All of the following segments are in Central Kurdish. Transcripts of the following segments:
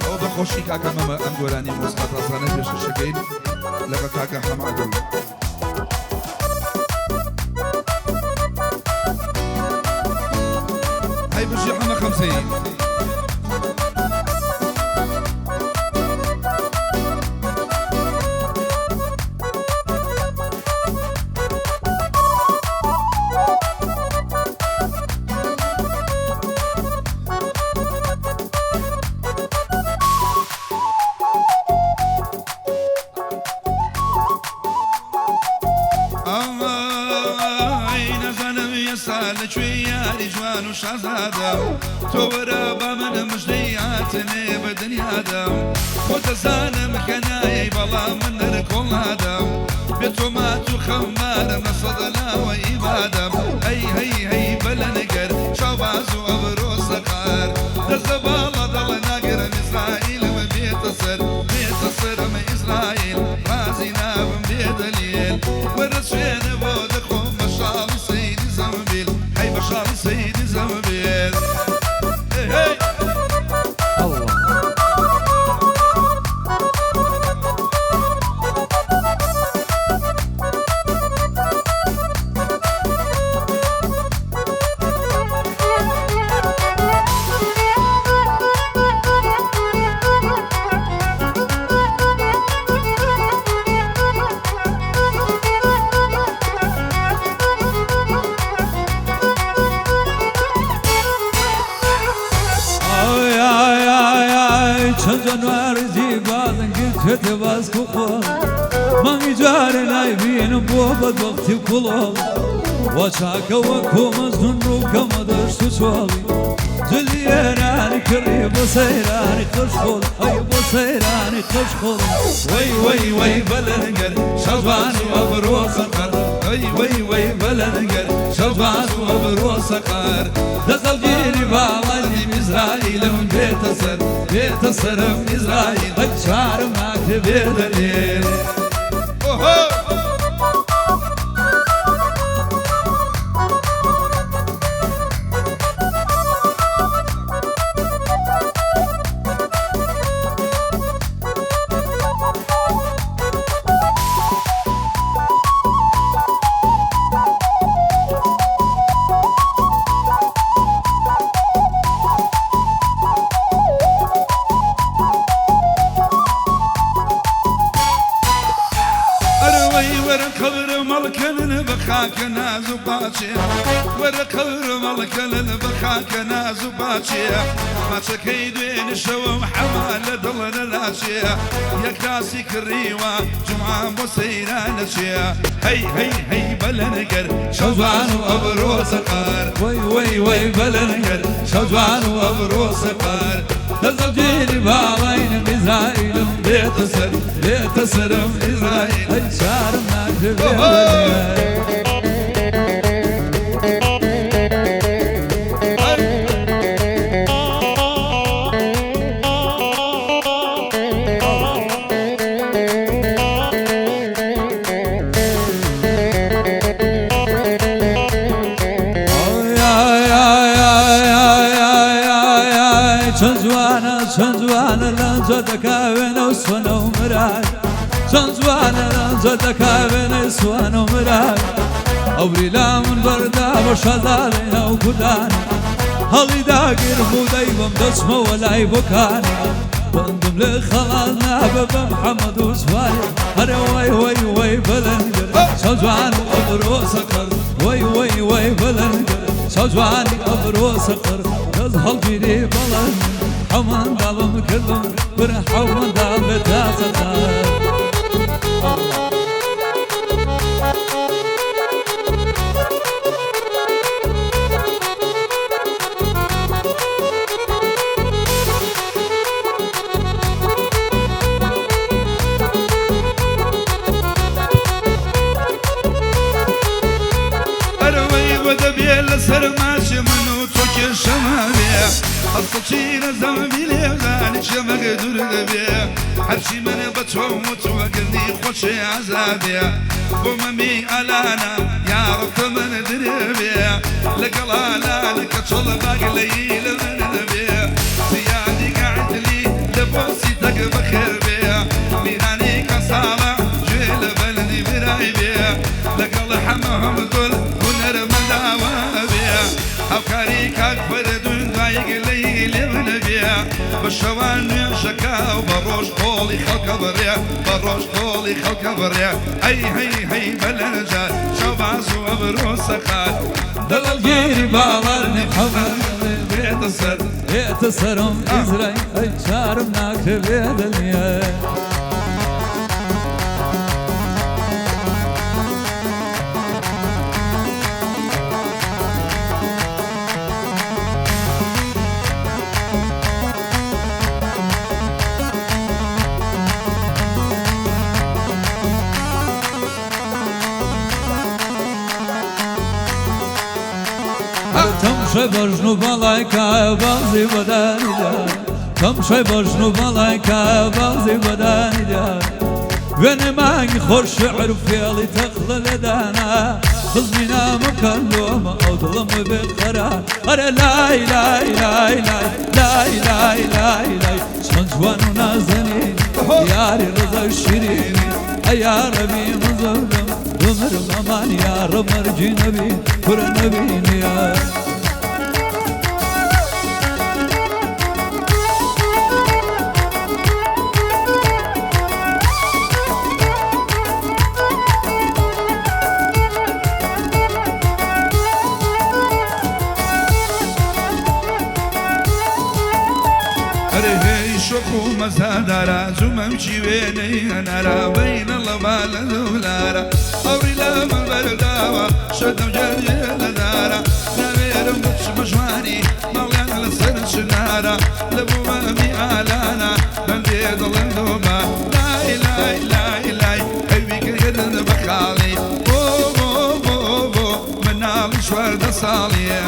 ئەوە بە خۆشی کاکە مەمە ئەم گۆرانی مۆسیقا تازانە پێشکەشەکەین لەگەڵ کاکە حەمە عادل. هەی بژی حەمە خەمسەیی. ئای نازانم ئێستا لەکوێ یاری جوان و شازادەم، تۆ وەرە با من مژدەی هاتنێ بە دنیادەم. خۆ دەزانم کە نایەی بەڵام من نەرکۆڵ نادەم، بێ تۆ مات و خەمبارم لە سەد لاوە ئیبادەم. هەی هەی هەی بەلەنگەر شاوباز و ئەبرۆ سەقەر، دەست لە باڵا دڵ ناگرم ئیسرائیلم بێتە سەر، بێتە سەرم ئیسرائیل ڕازی نابم بێدەلیل. وەرە سوێنە بۆ دەخۆم بە شاڵی سەیدی زەمبیل، هەی بە شاڵی سەیدی زەمبیل. هەی هەی. الله. ئای ئای ئای ئای چەند جانواری زیبازن گرتێتە باسک و قۆڵ، مانگی جارێ نایبینم بۆ بەدبەختی و کوڵۆڵ، وا چاکەوە کۆمەزنون ڕووکەمە دەشت و چۆڵی، جلی ئێرانی کڕی بۆ سەیرانی قژخۆڵ، ئەی بۆ سەیرانی قژخۆڵ. وەی وەی وەی بەلەنگەر شەوباز و ئەبرۆ سەقەر، وەی وەی وەی بەلەنگەر شەوباز و ئەبرۆ سەقەر، دەستەڵگیری باڵای ئیسرائیلم بێتە سەر، بێتە سەرم ئیسرائیل ئەی چارم ناکرێ بێدەلیل. ئۆهۆ. ئەرەوەی وەرە قەبر مەڵکەنن بە خاکە ناز و پاچێ، وەرە قەبر مەڵکەنن بە خاکە ناز و پاچێ، ماچەکەی دوێنێ شەوم حەما لە دڵ نەلاچێ، یەک تاسی کڕیوە جومعان بۆ سەیرانەچێ. هەی هەی هەی بەلەنگەر شەوجوان و ئەبرۆ سەقەر، وەی وەی وەی بەلەنگەر شەوجوان و ئەبرۆ سەقەر، دەستەڵگیری باڵاینم ئیسرائیلم بێتە سەر، بێتە سەرم ئیسرائیل ئەی چارم ناکرێ بێدەلیل. ئای ئای ئای ئای ئای ئای ئای چەند جوانە چەند جوانە لەنجە دەکاوێنە و سوەنە و مرای، چەند جوانە لەنجە دەکاوێنە سوانە و مرای، ئەوری لا من بەردا بە شازادەی ناو کوردان، هەڵی داگرم و دەیبم دەچمەوە لای بۆکانی، بەندم لێ خەڵات نابە بە محەممەد و سواری. هەرێ وەی وەی وەی بەلەنگەر چاوجوان و ئەبرۆ سەقەر، وەی وەی وەی بەلەنگەر چاوجوانی ئەبرۆ سەقەر، دەست هەڵگیری بەڵێن حەمەنداڵم کردم بر حەمەنداڵ بێ تاسەقەر. ئەرەوەی بۆ دەبێ لەسەر ماچێ من و تۆ کێشەماوێ، هەڵسەچی نەزەمبی لێزانی چێمەگە دوور دەبێ، هەرچی منە بە تۆم و تۆ گرنی خۆشێ ئازابێ. بۆ مەمی ئالانە یا ڕەب تەمەن درێ بێ لەگەڵ ئالانە کە چۆڵە باگلەی لە من بێ زیادی قعدلی لە بۆسی تەک بەخێر بێ میرانی کەساڵە گوێ لە بەلدی برای بێ لەگەڵ حەمە هەمدول هونەرمەنداوە بێ هاوکاری کاک فەرەدون دوایگلەی لێ نەبێ بە شەوان نوێژەکە و بە ڕۆژ قۆڵی خەڵکە بڕێ بە ڕۆژ قۆڵی خەڵکە بڕێ ئەی هەی هەی بەلەنجە شەو باز و ئەبرۆ سەقات دڵگیری باوەرنی حەمە بێتە سەر بێتە سەرم ئیزرای ئەی چارم ناکرێ بێدڵیە تەمشای بەژن و بەڵای کابازی بەدانیدا تەمشای بەژن و بەڵای کابازی بەدانیدا وێنە مانگی خۆر شعر و فێڵی تەخڵە لێدانا خزمی نامم کە لۆمە ئەو دڵم بێقەرار ئەرە لای لای لای لای لای لای لای لای چەند جوان و نازەنین یاری ڕزای شیرینی ئەی یا ڕەبی من زەردم بمرم ئەمان یا ڕەب مەرگی نەبی کورە نەبینیە ئەرێ هەی شۆخ و مەزادارە جومەم چی وێنەی هەنارە بەینە لەما لە دولارە ئەوری لە من بەرداوە شەدەم جەرگێ لە دارە ناوێرم بچمە ژوانی ماڵیان لەسەر چنارە لە بۆ مەمی ئالانە بەندێ دڵم دۆمە لای لای لای لای ئەوی کردن بە خاڵی بۆ بۆ بۆ بۆ مناڵی 14 ساڵیە.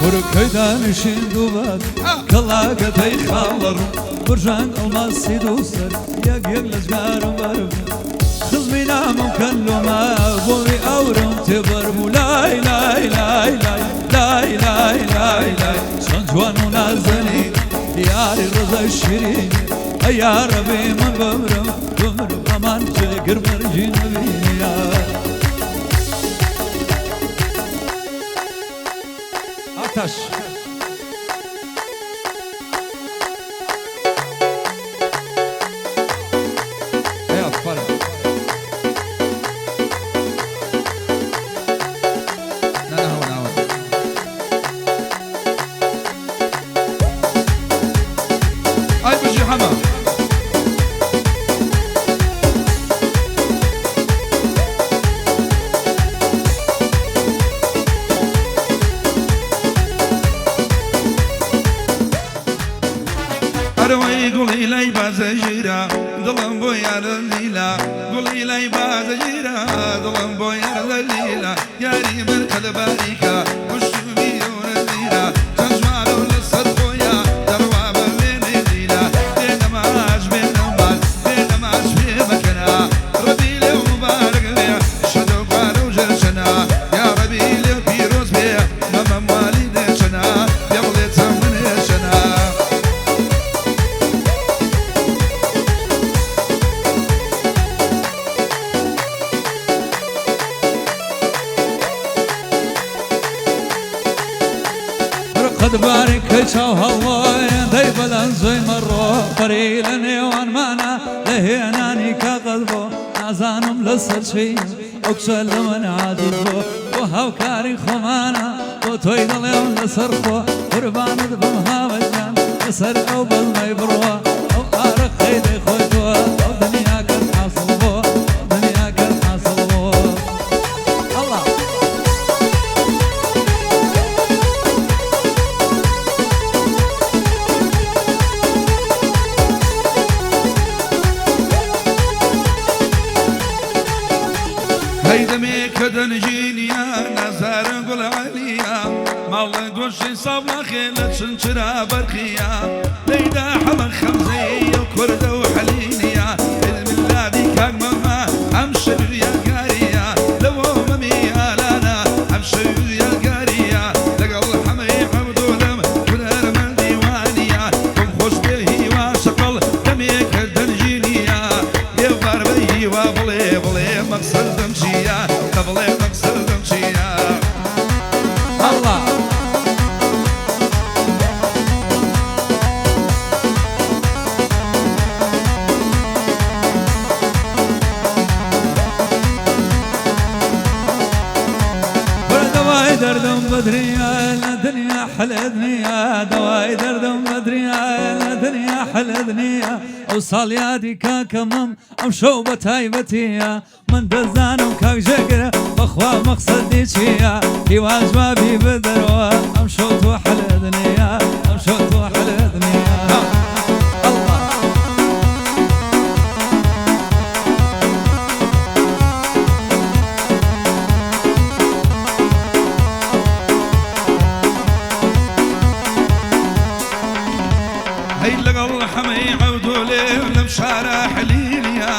ورکەی دانیشین دووبات کەڵاکەتەی خاڵەڕ برژانگ ئەڵماسی دوو سەر یەک یەک لە جگارم بەربوو خزمی نامم کەن لۆمە بۆی ئەورم تێبەر بوو لای لای لای لای لای لای لای لای چەند جوان و نازەنین یاری ڕزای شیرینی ئەی یا ڕەبی من بمرم بمرم ئەمان جێگر مەرگی نەبینیە. Ataş. Hayat para. Na na na. ئای بژی حەمە. ئەرەوەی گوڵی لای بازە ژیرە دڵم بۆ یارە لیلا گوڵی لای بازە ژیرە دڵم بۆ یارە لیلا یاری من قەلباریکە کوشتمی لیرە چەند جوانە و لەسەر خۆیە دەڕوا بە وێنەی لیلا بێنەماش بێنەماش بێنەماش پێ مەکەنە ڕەبی لێو مبارەک بێ شەدە و پارە و ژەرچەنە یا ڕەبی لێو پیرۆز بێ مەمە مالی دێچەنە پێ بڵێتە منێچەنە. قد بارك چاو هەڵۆیە دەی بەلەنجەی مەڕۆ پەری لە نێوانمانە لە هێنانی کاغەز بۆ نازانم لەسەر چی ئەو کچە لە من عاجز بۆ بۆ هاوکاری خۆمانە بۆ تۆی دەڵێم لەسەر خۆ قوربانت بم هاوەجان لەسەر ئەو بەزمەی بڕۆ ئەو ئارەقەی دەیخۆی تۆ ئەو دنیاکەت حاصل بۆ دنیاکەت حاصل بۆ ئەڵا. دەمێکە دەنگینیە نازارم گوڵ عەلیە ماڵ گۆشەی سابڵاخێ لە چنچرا بەرقیە لەیدا حەمە خەمزەی و کوردە و حەلینیە بزملادی کاک مەمە ئەم شەو یادگاریە لەوە مەمی ئالانە ئەم شەو یادگاریە لەگەڵ حەمەی عەبدولم هونەرمەندی وانیە بۆم خۆش بێ هیوا شەقڵ دەمێکە دەنگینیە ئێوار بە هیوا بڵێ بڵێ مەقسەدم چییە دە بڵێ مەقسەدم چییە الله. دواي دردم بدريا الدنيا حلدنيا دواي دردم بدريا الدنيا حلدنيا وصال یادی کاکەمم ئەم شەو بە تایبەتیە من دەزانم کاک جێگرە بەخوا مەقسەدی چییە هیوا جوابی بدەرەوە ئەم شەو تۆ حەلدنیە ئەم شەو تۆ حەلدنیە الله. هەی لەگەڵ حەمەی عەبدولێ لەم شارە حەلیلیە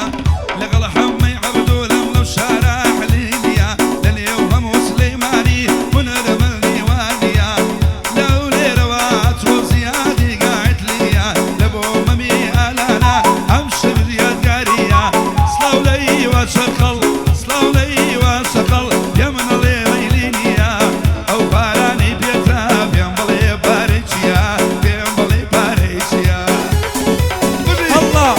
لەگەڵ حەمەی عەبدولم لەم شارە حەلیلیە لەنێو هەموو سلەیمانی هونەرمەندی وانیە لەو لێرەوە تۆ زیادی گاعت لیە لە بۆ مەمی ئالانە ئەم شەو یادگاریە سڵاو لە هیوا چەقەڵ سڵاو لە هیوا چەقەڵ پێمنەڵێ مەیلینیە ئەو پارانەی پێتا پێم بڵێ پارەی چییە پێم بڵێ پارەی چییە الله.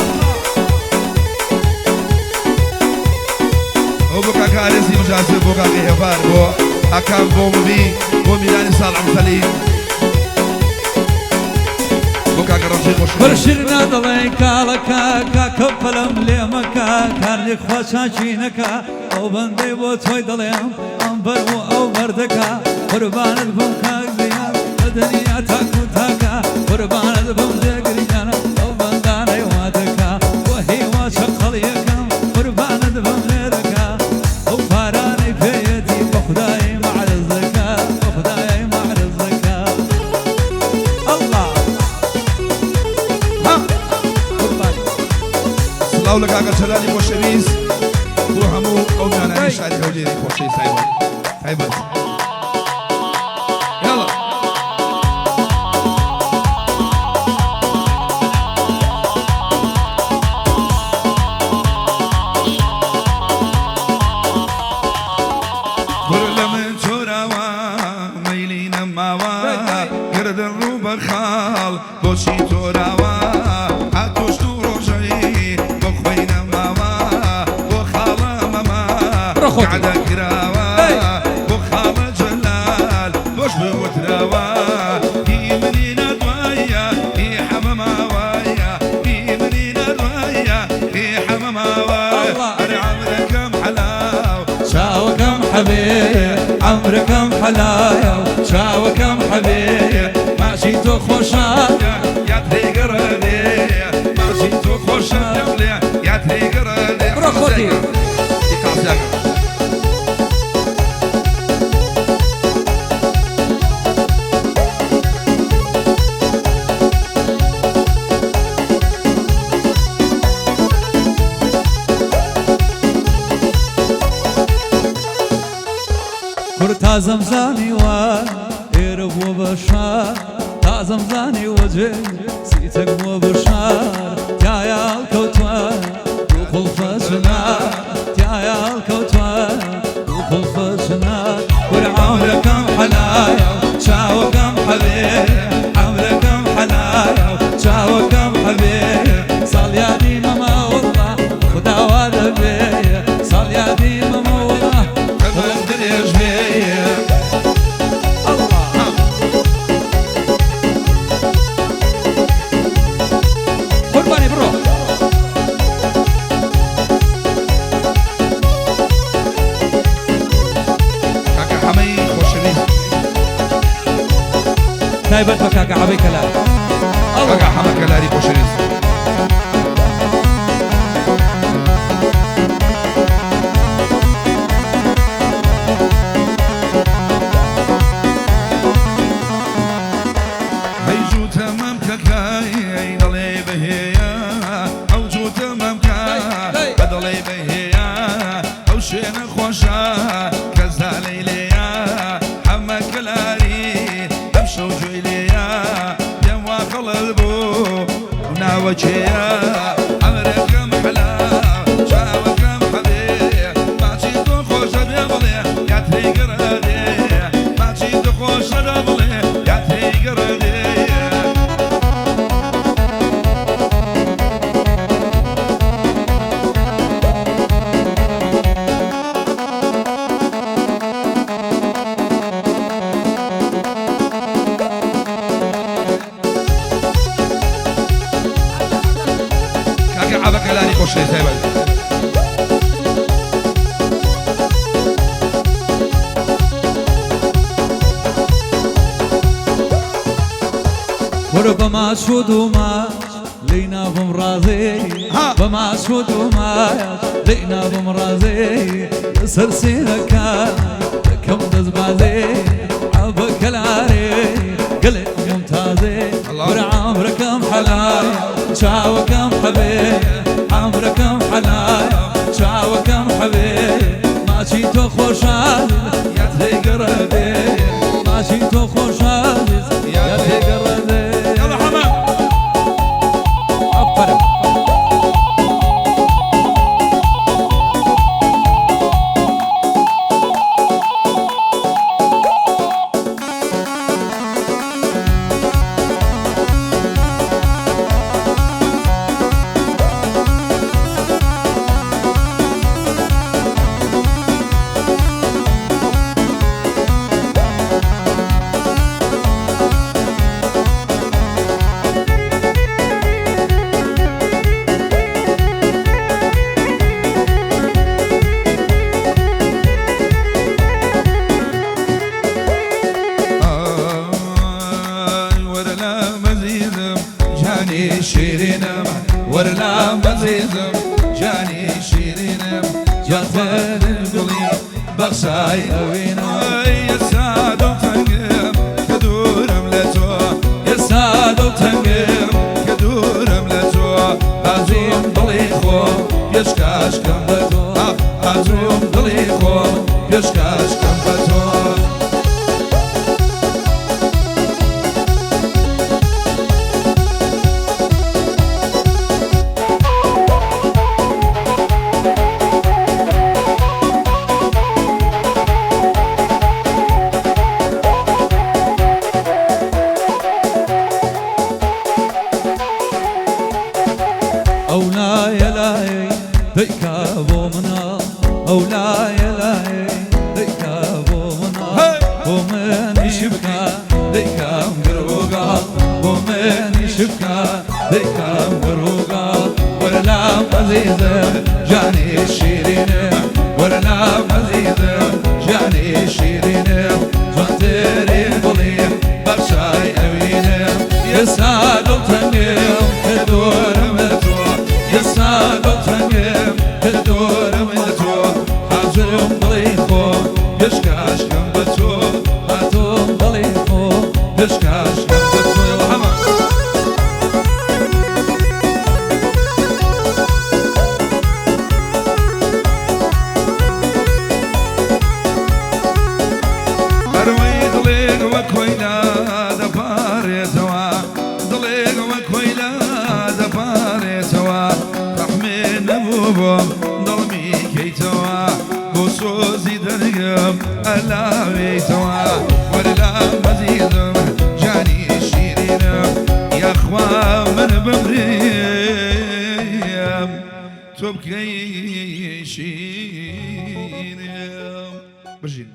ئەو بۆ کاکە ئارێزی مجازر بۆ کاکە هێڤار بۆ ئاکام بۆ مبی بۆ میرانی ساڵح خەلیل بۆ کاکە ڕەمزی خۆشەویست. بەرشیر نادڵێ کاڵەکە کاکە پەلەم لێمەکە کارلێک خوا چاکی نەکا ئەو بەندەی بۆ تۆی دەڵێم ئەم بەر و ئەو بەردەکا قوربانت بم کاک زیاد لە دنیا تاک و تاکە قوربانت بم جێگریانە ئەو بەندانەی وا دەکا بۆ هیوا چەقەڵ یەکەم قوربانت بم لێرەکا ئەو پارانەی پێیەتی بە خودای مەعرز دەکا بە خودای مەعرز دەکا الله. ها قوربانی. سڵاو لە کاکە چەلالی خۆشەویست بۆ هەموو ئەو میانانی شاری هەولێری خۆشەویست تایبەت تایبەت یاڵا. بڕ لە من چۆراوە مەیلی نەماوە گردن ڕوو بە خاڵ بۆچی تۆراوە هاتۆشت و ڕۆژەی بۆ خۆی نەماوە بۆ خاڵە مەما بڕۆ خۆتی. قعدە کراوە بۆ خاڵە جەلال بۆش بوتراوە هی منی نادوایە هی حەمە ماوایە هی منی نادوایە هی حەمە ماوە الله. ئەرێ عەمرەکەم حەلاو چاوەکەم حەبێ عەمرەکەم حەلایە چاوەکەم حەبێ ماچی تۆ خۆشە یا تێگەڕێ ماچی تۆ خۆشە لێ یا تێگەڕێ بڕۆ خۆتی. قاسیاکە. کوڕ تازەم زانیوە ئێرە بووە بە شار تازەم زانیوە جێ سیتەک بووە بە شار تایە هەڵکەوتووە دوو قوڵفە چنار تایە هەڵکەوتووە دوو قوڵفە چنار کوڕ عەمرەکەم حەلایە چاوەکەم حەبێ عەمرەکەم حەلایە چاوەکەم حەبێ ساڵیادی مەمە وەڵڵا خوداوا دەبێ ساڵیادی مەمە وەڵڵا تەمەن درێژ بێ. الله. قوربانی بڕۆ. کاکە حەمەی خۆشەویست. تایبەت بە کاکە عەبەی کەلار. کاکە حەمە کەلاری خۆشەویست. عەبەکەلانی خۆشەویست تایبەت. وەرە بە ماچ و دوو ماچ لێی نابم ڕازێ بە ماچ و دوو ماچ لێی نابم ڕازێ لەسەر سینەکان دەکەم دەستبازێ عەبەکەلارێ گەلێ ممتازێ وەرە عەمرەکەم حەلال چاوەکەم حەبێ عەمرەکەم حەلال چاوەکەم حەبێ ماچی تۆ خۆشە یا تێگەڕەبێ ماچی تۆ خۆشە یا تێگەڕەبێ. يلا حمام. ئەفەرم. ئای وەرە لام ئەزیزم جانی شیرینم وەرە لام ئەزیزم جانی شیرینم جوانترین گوڵی بەخشای ئەوینم ئای ئێستا دڵتەنگم کە دوورم لە تۆ ئێستا دڵتەنگم کە دوورم لە تۆ ئازوم دڵی خۆم پێشکاشکەم بە تۆ ئازوم دڵی خۆم پێشکاشکەم بە تۆ. ئەو لایە لای دەیکا بۆ مناڵ ئەو لایە لای دەیکا بۆ مناڵ بۆ منیش بکا دەیکام گڕوگاڵ بۆ منیش بکا دەیکام گڕوگاڵ وەرە لام ئەزیزم جانی شیرینم وەرە لام ئەزیزم جانی شیرینم جوانترین گوڵیم بەخشای ئەوینم ئێستا دڵتەنگم کە دوورم لە تۆ ئێستا دڵتەنگم کە دوورم لە تۆ حازرم دڵی خۆم پێشکاشکەم بە تۆ هاتووم دڵی خۆم پێشکاشکەم بە تۆ. يلا حەمە. ئەروەی دڵێک وە کۆیلا دەپارێتەوە دڵێک وە کۆیلا دەپارێتەوە ڕەحمێ نەبوو بۆم دڵمی کەیتەوە بۆ سۆزی دەرگم ئەلاوێیتەوە وەرە لام ئەزیزم جانی شیرینم یاخوا من بمریم تۆ بکەی شیرینم. بژین.